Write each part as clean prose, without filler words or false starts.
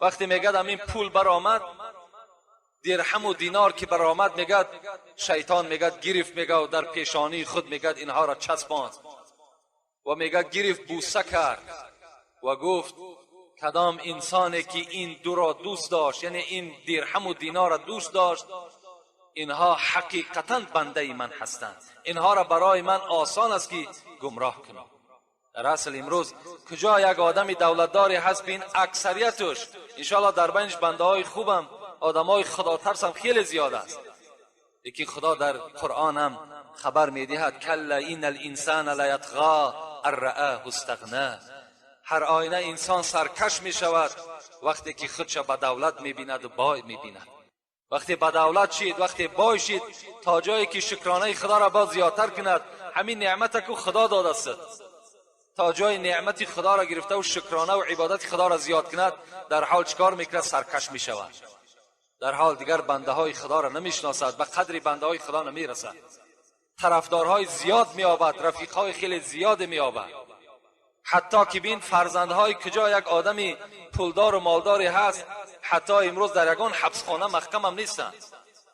وقتی میگد همین پول برآمد، درهم و دینار که برآمد، میگد شیطان میگد گرفت، میگه و در پیشانی خود میگد اینها را چسباند و میگه گرفت بوسه کرد و گفت کدام انسانی که این دو را دوست داشت، یعنی این درهم و دینار را دوست داشت، اینها حقیقتا بنده من هستند، اینها را برای من آسان است که گمراه کنم. در اصل امروز کجا یک آدم دولتداری هست، بین اکثریتش انشاءالله در بینش بنده های خوبم، آدم های خدا ترسم خیلی زیاد است. لیکن خدا در قرآن هم خبر میدهد کلا این الانسان لیطغی ان رآه استغنا. هر آینه انسان سرکش می شود وقتی که خودش به دولت می بیند و بای می بیند. وقتی به دولت شید، وقتی بای شید، تا جایی که شکرانه خدا را باز زیادتر کند، همین نعمت که خدا داده است، تا جای نعمت خدا را گرفته و شکرانه و عبادت خدا را زیاد کند، در حال چکار میکند؟ سرکش می شود. در حال دیگر بنده های خدا را نمیشناسد، به قدر بنده های خدا نمیرسد، طرفدارهای زیاد مییابد، رفیقهای خیلی زیاد مییابد، حتی که بین فرزندهای کجا یک آدمی پولدار و مالداری هست، حتی امروز در یگان حبسخانه محکم هم نیستند،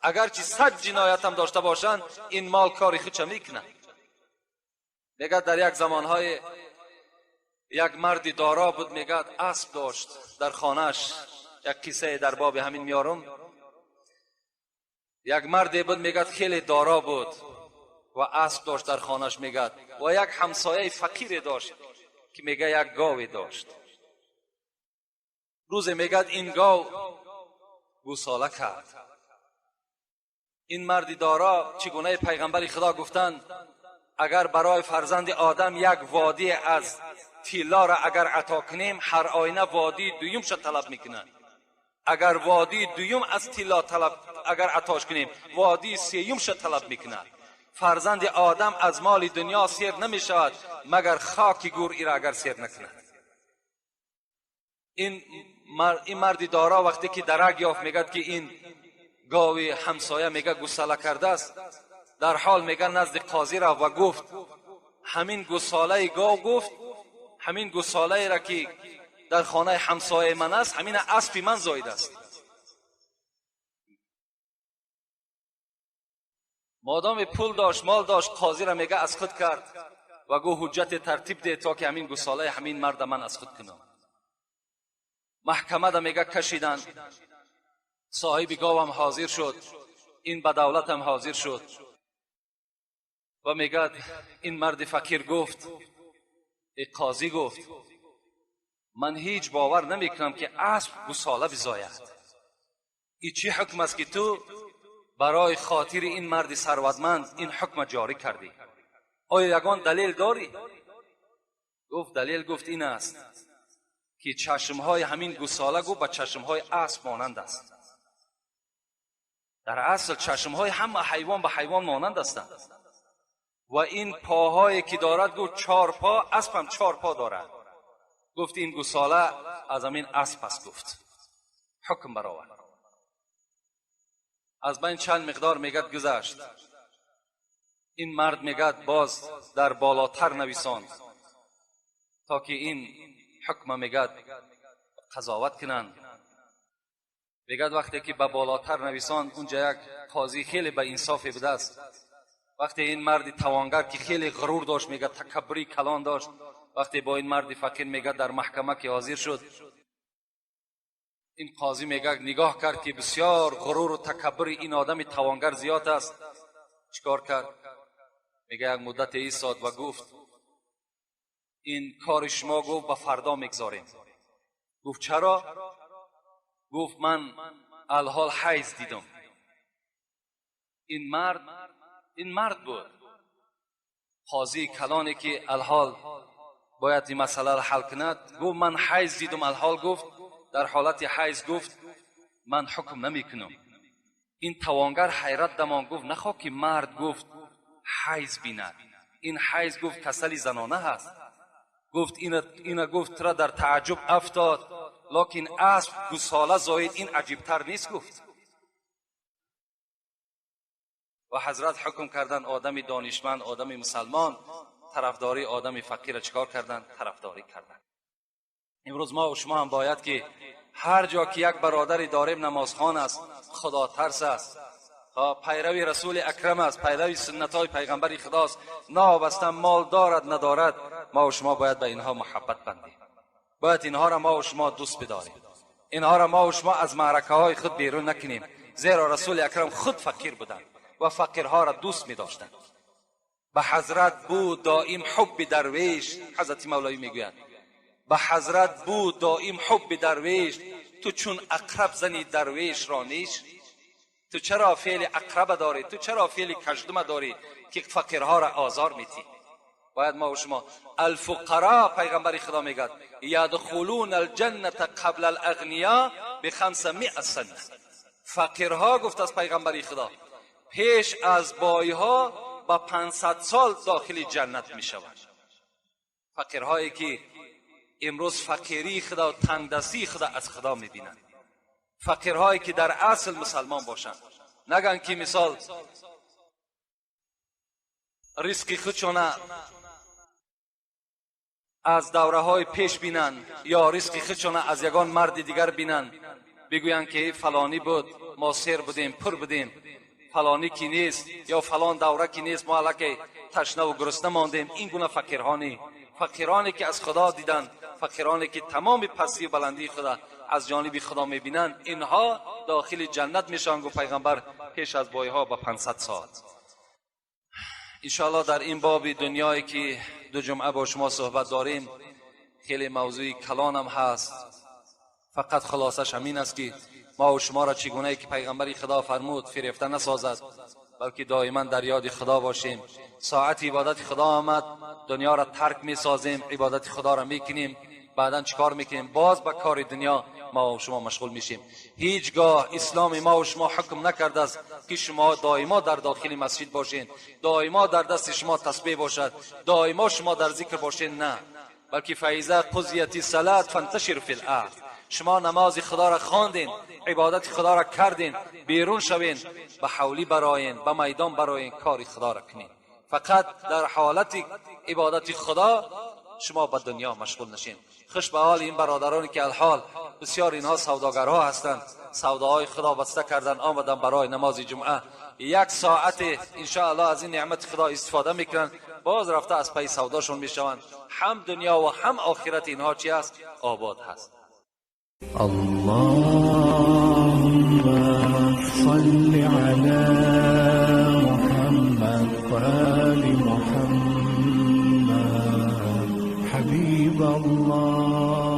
اگرچه 100 جنایت هم داشته باشند، این مال کاری خودش میکنه. میگه در یک زمانهای یک مردی دارا بود، میگه اسب داشت در خانهش. یک قصه در باب همین میارم. یک مردی بود، میگه خیلی دارا بود و اسب داشت در خانهش، میگه و یک همسایه فقیر داشت که میگه یک گاوی داشت. روز میگه این گاو گوساله کرد. این مردی دارا چگونه پیغمبر خدا گفتند اگر برای فرزند آدم یک وادی از طلا را اگر عطا کنیم، هر آینه وادی دویمش طلب میکنند. اگر وادی دویم از طلا طلب اگر عطاش کنیم، وادی سیومش طلب میکنند. فرزند آدم از مال دنیا سیر نمیشود مگر خاک گور ای را اگر سیر نکند. این مردی دارا وقتی که درک یافت، میگد که این گاوی همسایه میگه گوساله کرده است، در حال میگه نزد قاضی را و گفت همین گوساله گاو، گفت همین گوساله را که در خانه همسایه من است، همین اسب من زاید است. مادام پول داشت، مال داشت، قاضی را میگه از خود کرد و گو حجت ترتیب ده تا که همین گوساله همین مرد من از خود کنم. محکمه دا میگه کشیدن، صاحب گاو هم حاضر شد، این به دولت هم حاضر شد و میگه این مرد فقیر گفت، ای قاضی گفت من هیچ باور نمیکنم که اسب گوساله بزاید. ای چی حکم است که تو برای خاطر این مرد ثروتمند این حکم جاری کردی؟ آیا یگان دلیل داری؟ گفت دلیل گفت این است که چشمهای همین گوساله گفت به چشمهای اسب مانند است. در اصل چشمهای همه حیوان به حیوان مانند هستند و این پاهایی که دارد گفت 4 پا، اسب هم 4 پا دارد. گفت این گوساله از همین اسب است. گفت حکم برآورد. از بین چند مقدار میگد گذشت. این مرد میگد باز در بالاتر نویساند تا که این حکم میگد قضاوت کنند. میگد وقتی که به بالاتر نویساند، اونجا یک قاضی خیلی به انصاف بوده است. وقتی این مرد توانگر که خیلی غرور داشت، میگه تکبری کلان داشت، وقتی با این مرد فقیر میگه در محکمه که حاضر شد، این قاضی میگه نگاه کرد که بسیار غرور و تکبر این آدم توانگر زیاد است. چیکار کرد؟ میگه یک مدت ایستاد و گفت این کار شما گفت به فردا میگذاریم. گفت چرا؟ گفت من الحال حیض دیدم. این مرد بود قاضی کلانی که الحال باید این مسئله را حل کند. گفت من حیض دیدم الحال، گفت در حالت حیض گفت من حکم نمی کنم. این توانگر حیرت دمان، گفت نخواه که مرد گفت حیض بیند، این حیض گفت کسلی زنانه هست. گفت اینا گفت را در تعجب افتاد، لکن اسب گوساله زاید این عجیبتر نیست. گفت و حضرت حکم کردن آدم دانشمند، آدم مسلمان طرفداری آدم فقیر را چیکار کردن؟ طرفداری کردن. امروز ما و شما هم باید که هر جا که یک برادری داریم نمازخوان است، خدا ترس است، پیروی رسول اکرم است، پیروی سنت های پیغمبر خداست، نابسته مال دارد ندارد، ما و شما باید به اینها محبت بندیم، باید اینها را ما و شما دوست بداریم، اینها را ما و شما از معرکه های خود بیرون نکنیم، زیرا رسول اکرم خود فقیر بودند و فقیرها را دوست می داشتند. به حضرت بود دائم حب درویش، حضرت مولوی میگوید به حضرت بود دائم حب درویش، تو چون عقرب زنی درویش را نیش. تو چرا فعل عقرب داری؟ تو چرا فعل کژدم داری که فقیرها را آزار میتی؟ باید ما و شما الفقراء، پیغمبر خدا میگد یدخلون الجنة قبل الاغنیا ب500 سنه. فقیرها گفت از پیغمبر خدا پیش از بایها با 500 سال داخل جنت میشوند. فقیرهایی که امروز فقیری خدا و تنگدستی خدا از خدا میبینند، فقیرهایی که در اصل مسلمان باشند، نگن که مثال رزق خودشان از دوره های پیش بینند یا رزق خودشان از یگان مرد دیگر بینند، بگویند که فلانی بود ما سیر بودیم پر بودیم، فلانی که نیست یا فلان دوره که نیست ما الکی تشنه و گرسنه ماندیم. این گونه فقیرهانی، فقیرانی که از خدا دیدند، فقیرانی که تمام پستی و بلندی خدا از جانب خدا میبینند، اینها داخل جنت میشن. گفت پیغمبر پیش از بایها با 500 سال. انشاءالله در این باب دنیایی که دو جمعه با شما صحبت داریم خیلی موضوع کلانم هست، فقط خلاصش همین است که ما و شما را چگونه که پیغمبر خدا فرمود فریفته نسازد، بلکه دائما در یاد خدا باشیم. ساعت عبادت خدا آمد، دنیا را ترک میسازیم، عبادت خدا را میکنیم، بعدا چیکار میکنیم؟ باز به کار دنیا ما و شما مشغول میشیم. هیچگاه اسلام ما و شما حکم نکرده است که شما دائما در داخل مسجد باشین، دائما در دست شما تسبیح باشد، دائما شما در ذکر باشین. نه، بلکه فاذا قضیت الصلاه فانتشروا فی الارض. شما نماز خدا را خواندین، عبادت خدا را کردین، بیرون شوین، به حولی براین، به میدان براین، کار خدا را کنین. فقط در حالت عبادت خدا شما به دنیا مشغول نشین. خوش به حال این برادرانی که الحال بسیار اینها سوداگرها هستند، سوداهای خدا بسته کردن آمدن برای نماز جمعه، یک ساعت انشاءالله از این نعمت خدا استفاده میکنن، باز رفته از پی سوداشون میشوند. هم دنیا و هم آخرت اینها چی است؟ آباد هست. اللهم صل علی محمد وآل محمد حبیب الله.